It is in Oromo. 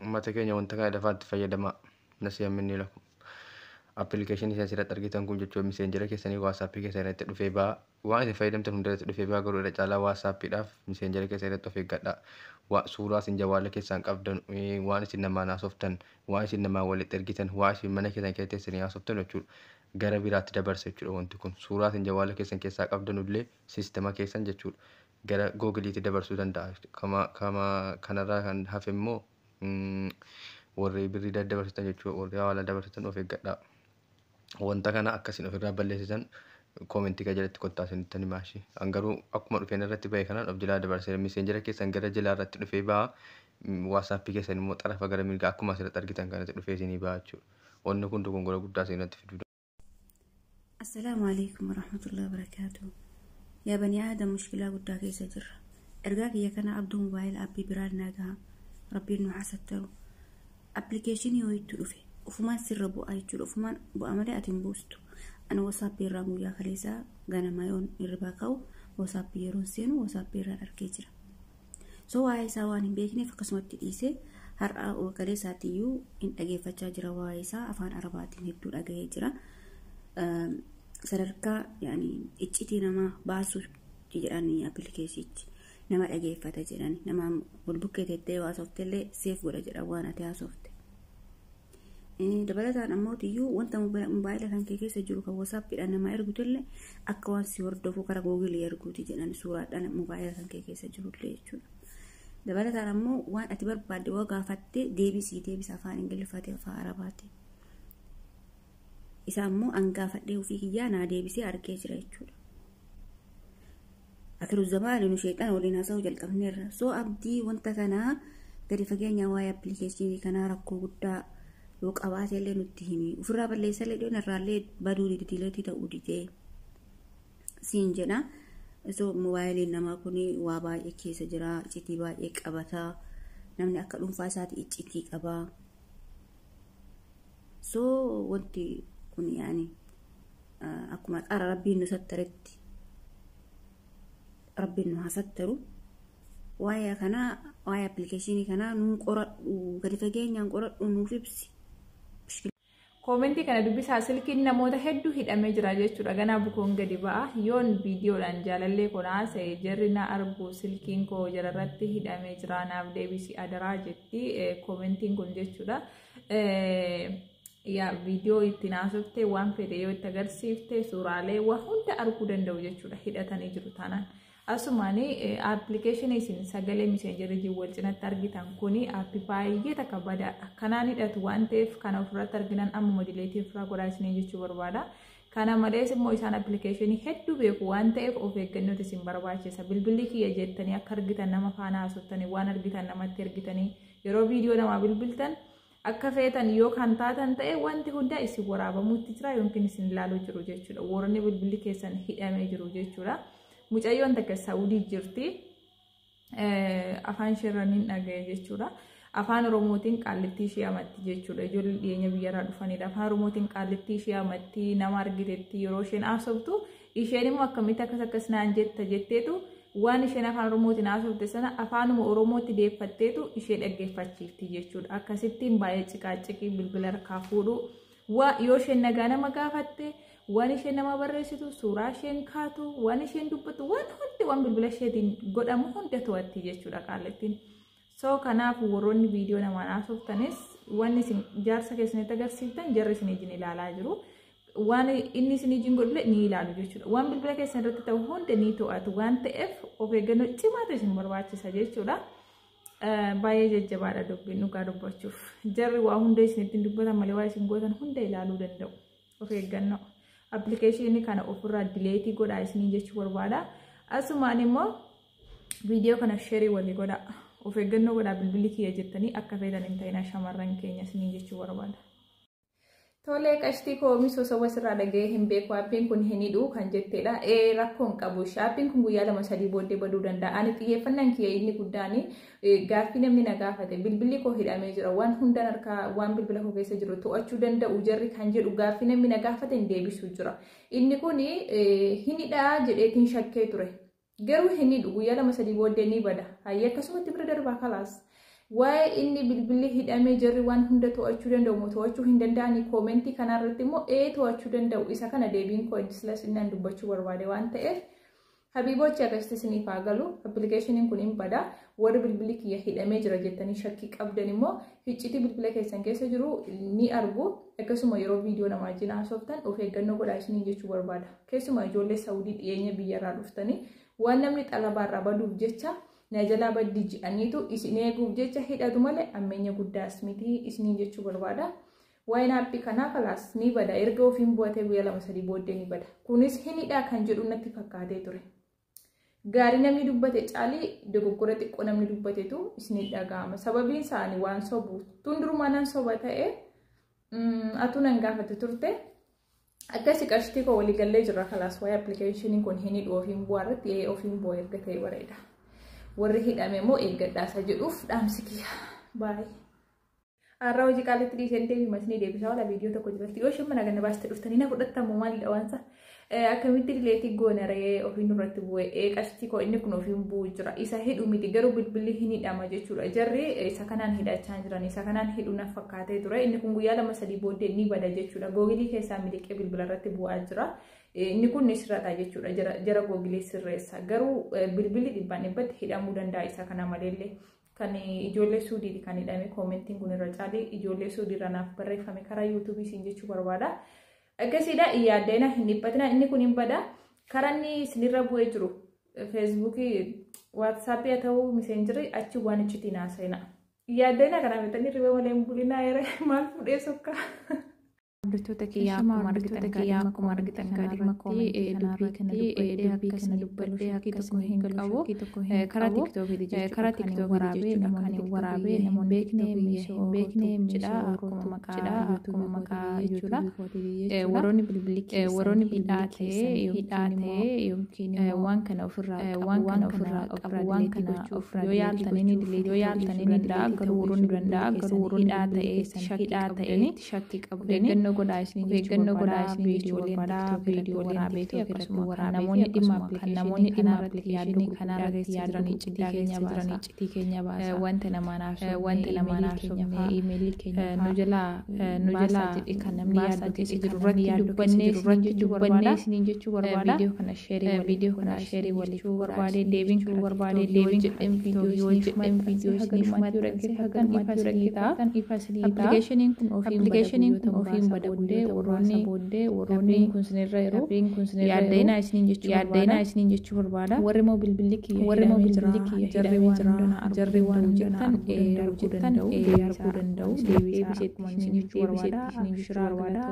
Uummata keenya, wanta kana dafaatti fayyadamaa. Nasiha minni lakum. Appilikeeshinii isin asirratti argitan kun jechuun Messenger keessanii WhatsApp keessan irratti dhufee ba'a. Waan isin fayyadamtan hunda irratti dhufee ba'a, garuu irra caalaa WhatsAppiidhaaf Messenger keessan irratti of eeggadha. Suuraa isin jawaala keessaan qabdan, waan isin namaan haasoftan, waan isin namaan walitti ergitan, waan isin mana keessan keessatti isin haasoftan jechuudha. Gara biraatti dabarsa jechuudha wanti kun. Suuraa isin jawaala keessan keessaa qabdan illee siistema keessan jechuudha. Gara Googleiitti dabarsuu danda'a. Kama kanarraa kan hafe immoo warri birrii daddabarsitan jechuudha. Warri hawaala dabarsitan of eeggadha. Wanta kana akkasiin ofirraa balleessitan koomentii kan jalatti kottaa isinitti himaa. An garuu akkuma dhufeen irratti bahe kanaan of jalaa dabarseera. Messenger keessan gara jalaa irratti dhufee ba'a. WhatsAppii keessan immoo xarafa gara mirgaa akkuma asirratti argitan kanatti dhufee isinii ba'a jechuudha. Wanni kun dogongora guddaa isinirratti fiduu. السلام عليكم ورحمة الله وبركاته. يا بني آدم، مشكلة guddaa keessa jirra. Ergaa kiyya kana Abduu Mobile Appii biraan nagaa Rabbiin nu hasattaru. Appilikeeshinii wayiitu dhufe, ufumaan sirra bu'aa jechuudha. Ufumaan bu'aa malee ati hin buustu. Ani WhatsAppii irraa guyyaa kaleessaa ganama yoon hirribaa ka'u WhatsAppii yeroon seenu WhatsAppii irraan argee jira. So waa'ee isaa waan hin beekneef akkasumatti dhiisee, har'a kaleessaatiyyuu hin dhageeffachaa jira. Waa'ee isaa afaan Arabaatiin hedduu dhagahee jira. Sadarkaa yaani iccitii namaa baasuu jedhanii, appilikeeshichi nama dhageeffata jedhani, nama wal bukkee teettee haasofte save godha jedhan waan ati haasofte. Dabalataan ammoo tiyyuu wanta mobaayila kan kee keessa jiru kan WhatsAppiidhaan nama ergutullee akka waan si hordofu karaa Googleii erguuti jedhan, suuraadhaan mobaayila kan kee keessa jirullee jechuudha. Dabalataan ammoo waan ati barbaadde waa gaafattee deebisii deebisa, afaan Ingiliffaati, afaan Arabaati. Isa ammoo an gaafadhee ofii kiyyaa naa deebisee argee jira jechuudha. Akiru zamaani nu sheexaan waliin haasa'uu jalqabneerra. So Abdii, wanta kanaa gadi fageenya waa'ee appilikeeshinii kanaa rakkoo guddaa yoo qabaate illee nutti himi. Ofirraa balleessallee dhiyoon irraallee baduu dideleteii ta'uu didee siin jedha. So moobaayiliin namaa kun waa baay'ee keessa jira. Iccitii baay'ee qabata. Namni akka dhuunfaa isaatti iccitii qaba. So wanti kun yaani akkuma qara Rabbiin nu sattaretti Rabbiin nu haa sattaru. Waa'ee kanaa, waa'ee appilikeeshinii kanaa nuun qoradhu, gadi fageenyaan qoradhu, nuuf ibsi. Koomentii kana dubbisaa, silkiin namoota hedduu hidhamee jira jechuudha. Ganaa bukoon gadi ba'a. Yoon viidiyoodhaan jaalallee kun haasa'e jarri na argu, silkiin koo jalarratti hidhamee jira, naaf deebisi adaraa jetti koomentiin kun jechuudha. Yaa viidiyoo ittiin haasofte, waan fedhe yoo itti agarsiifte, suuraalee waan hunda arguu danda'u jechuudha hidhatanii jiru taanaan. Asumaan appilikeeshinii isin sagalee Messengerii wal cinatti argitan kuni aappii baay'ee takka badaadha. Kanaan hidhatu waan ta'eef kana ofirratti arginan ammuma deleteii ofirraa godhaa isinii jechuu barbaada. Kana malees immoo isaan appilikeeshinii hedduu beeku waan ta'eef of eeggannootu isin barbaachisa. Bilbilli kiyya jettanii akka argitan nama faana haasoftanii, waan argitan namatti ergitanii, yeroo viidiyoo namaa bilbiltan akka feetan yoo kan taatan ta'e, wanti hundaa isin waraabamuutti jira yookiin isin ilaaluu jiru jechuudha. Warri bilbilli keessan hidhamee jiru jechuudha. Mucayyoon takka Saawudii jirti. Afaan isheerra ni dhagaye jechuudha. Afaan Oromootiin qaallittii ishee amatti jechuudha. Ijoollee dhiyeenya biyyarraa dhufanidha. Afaan Oromootiin qaallittii ishee amatti, nama argitetti yeroo isheen haasoftu, isheen immoo akkamitti akkas akkas naan jetta jetteetu, waan isheen afaan Oromootiin haasofte sana afaanuma Oromootti deeffatteetu ishee dhaggeeffachiifti jechuudha. Akkasittiin baay'ee ciqaaciqii bilbila harkaa fuudhu. Yoo isheen nagaa nama gaafatte, waan isheen nama barreessitu, suuraa isheen kaatu, waan isheen dubbattu, waan hundi, waan bilbila isheetiin godhamu hunda to'atti jechuudha qaallittiin. So kanaaf warroonni viidiyoo namaan haasoftanis, waan isin jaarsa keessanitti agarsiiftan jarri isin ijin ilaalaa jiru. Waan inni isin ijin godhule ni ilaalu jechuudha. Waan bilbila keessan irratti ta'u hunda ni to'atu waan ta'eef of eeggannoo cimaatu isin barbaachisa jechuudha. Baay'ee jajjabaadha dubbiin dhugaa dubbachuuf. Jarri waa hunda isinitti dubbatan malee waa isin gootan hunda ilaaluu danda'u. Of eeggannoo. Appilikeeshinii kana ofirraa deleteii godhaa isinii jechuu barbaada. Asumaan immoo viidiyoo kana shareii walii godhaa. Of eeggannoo godhaa, bilbilli kiyya jettanii akka feetan hin ta'inaa shamarran keenya isinii jechuu barbaada. Tolee, qashtii koo, misoosawwa sirraa dhaga'ee hin beeku, aappiin kun hin hidhu kan jetteedha. Ee, rakkoon qabu. Aappiin kun guyyaa 2-3 booddee baduu danda'a. Ani xiyyeeffannaan kiyya inni guddaan gaaffii namni na gaafate, bilbilli koo hidhamee jira, waan hundaan harkaa, waan bilbila koo keessa jiru to'achuu danda'u jarri kan jedhu gaaffii namni na gaafate hin deebisuu jira. Inni kun hin hidhaa jedheetiin shakkee ture. Garuu hin hidhu, guyyaa 2-3 booddee ni bada. Hayyee, akkasumatti bira darbaa kalaas. Waa'ee inni bilbilli hidhamee jarri waan hunda to'achuu danda'u moo to'achuu hin danda'anii koomentii kanarratti immoo ee to'achuu danda'u isa kana deebiin koo silas innaan dubbachuu barbaade waan ta'eef habiibochi akkasitti isiniif haa galu. Appilikeeshiniin kun hin bada. Warri bilbilli kiyya hidhamee jira jettanii shakkii qabdan immoo iccitii bilbila keessan keessa jiru ni argu. Akkasuma yeroo viidiyoo namaa wajjin haasoftan of eeggannoo godhaa isiniin jechuu barbaada. Keessumaa ijoollee Saawudii dhiyeenya biyyarraa dhuftanii waan namni xalabaarraa baduuf jecha na jalaa baddi ji'aniitu isin eeguuf jecha hidhatu malee ammeenya guddaas miti isiniin jechuu barbaada. Waa'een aappii kanaa kalaas ni bada. Erga ofiin bu'atee guyyaa 2-3 booddee ni bada. Kunis hin hidhaa kan jedhu natti fakkaatee ture. Gaarii namni dubbate caalii dogoggora xiqqoo namni dubbatetu isinii dhaga'ama. Sababiin isaanii waan sobu tun durumaa nan soba ta'e atuu nan gaafate turte. Akkasi qarshii koo waliigallee jirra kalaas waa'ee appilikeeshiniin kun hin hidhu ofiin bu'aa irratti ee ofiin bu'aa erga ta'e bareeda. Warri hidhame immoo eeggadhaa isa jedhuuf dhaamsi kiyya. Baay'ee. Har'a hojii qaalitti dhiiseen deebii masnii deebisaa oola viidiyoo tokko jalatti yoo isheen mana ganna baastee dhuftanii na fudhattamu maalidha waansa akkamitti dileetii goona ree ofiin nurratti bu'ee qarshii koo inni kun ofiin bu'u jira isa hidhu miti garuu bilbilli hin hidhama jechuudha jarri isa kanaan hidhachaa jiran isa kanaan hidhu na fakkaatee ture inni kun guyyaa 2-3 booddee ni bada jechuudha googilii keessaa miliqee bilbila irratti bu'aa jira inni kun ni sirrata jechuudha jara googilii sirreessa garuu bilbilli 100% hidhamuu danda'a isa kana maleellee. Kan ijoollee Suudiiti kan hidhame koomentiin kun irra caalee ijoollee Suudiirra naaf barreeffame karaa yuutuubii siin jechuu barbaada. Akkasiidha yaaddeena hin dhiphatina inni kun hin bada. Karaa inni isinirra bu'ee jiru feesbuukii waatsaappii haa ta'uu miseenjirii achi waan iccitiin haasa'ina. Yaaddeena kana bitanii riba malee hin bulinaa yeroo maal fuudhee sokkaa. Hordoftoota kiyyaa akkuma argitan kanarratti dubbii kana dubbadhee akka tokko hin qabu karaa tiktookiiti jechuudha kan waraabee namoonni hin beekne jedha akkuma maqaa jechuudha warroonni bilbilli keessan hidhaa ta'e yookiin waan kana ofirraa qabu waan kana ofirraa yoo yaaltanii ni danda'a garuu warroonni hidhaa ta'e shakkii qabdanii eeggannoo godhaa isin jechuu barbaada viidiyooleen akkasuma namoonni dhimma appilikeeshinii kanarratti yaaduu gurguddaa keessa jiran wanta namaan haasofne iimeelii keenya nu jalaa jedhe kan namni yaaddu keessa jiru irratti dubbannee isiniin jechuu barbaada viidiyoo kana sheerii waliif barbaade deebiin jedheen viidiyoo isiniif maxxanse hagan ifa isinii ta'a appilikeeshiniin kun ofiin bada booddee warroonni kun sinirra yeroo yaaddeenaa isiniin jechuu barbaada warri immoo bilbilli kiyya jarri waan hunda arguu danda'u deebiseetti isiniin jechuu barbaada.